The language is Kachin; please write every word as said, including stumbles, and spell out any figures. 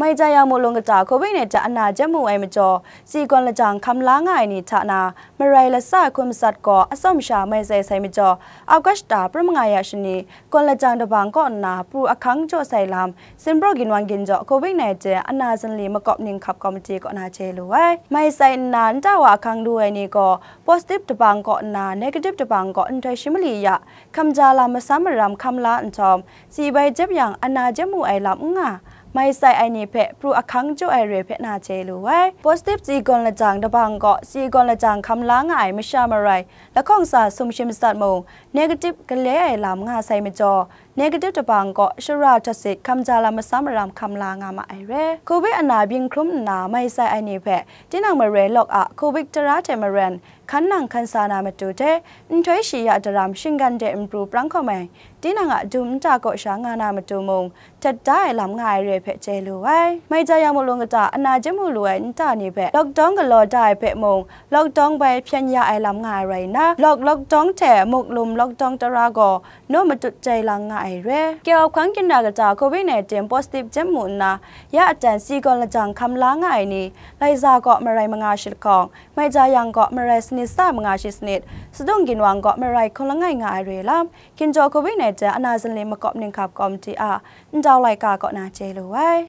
Mai ja yang, mulung kata covid nineteen ana jem mu ai majaw, tsi gawn lajang hkam la nga ai ni hta na, marai latsa ai hkun matsat gaw atsawm sha mai sai sai majaw, August shata prum nga ya shani, gawn lajang dabang kaw nna pru ahkang jaw sai lam, Sinbraw ginwang ginjaw covid nineteen ana zinli makawp ninghkap komiti kaw na chye lu ai. Mai sai nna nta wa ahkang lu ai ni gaw, positive dabang kaw nna negative dabang kaw nhtoi shi mali ya, hkam ja lam masam maram hkam la nhtawm, tsi bai jep yang ana jem mu ai lam n nga, mai sai ai ni hpe pru ahkang jaw ai re hpe na chye lu ai. Positive tsi gawn lajang dabang kaw tsi gawn lajang hkam la nga ai masha marai lahkawng sa sumshi matsat mung, negative gale ai lam nga sai majaw, negative dabang kaw shara htasit hkam ja lam masam maram hkam la nga ma ai re. Covid ana byin hkrum nna mai sai ai ni hpe, tinang marai lawk a covid tara hte maren, hkan nang hkan sa na matu hte, nhtoi shi ya daram shinggan de n pru prang hkawm ai, tinang a dum nta kaw sha nga na matu mung, htet da ai lam nga ai re hpe chye lu ai. Mai ja yang, mulung kata ana jem mu lu ai nta ni hpe, lockdown galaw da ai hpe mung, lockdown bai hpyen ya ai lam nga ai rai nna, lawk lockdown hte muklum lockdown tara gaw naw matut jai lang nga ai re. Kyau hkang ginra kata covid nineteen positive jem mu nna, ya atan tsi gawn lajang hkam la nga ai ni, Laiza kaw marai manga shi lahkawng, mai ja yang kaw marai sanit sa manga shi sanit, sadung ginwang kaw marai hkun langai nga ai re lam, ginjaw covid nineteen ana zinli makawp ninghkap komiti a ndau laika kaw na chye lu ai.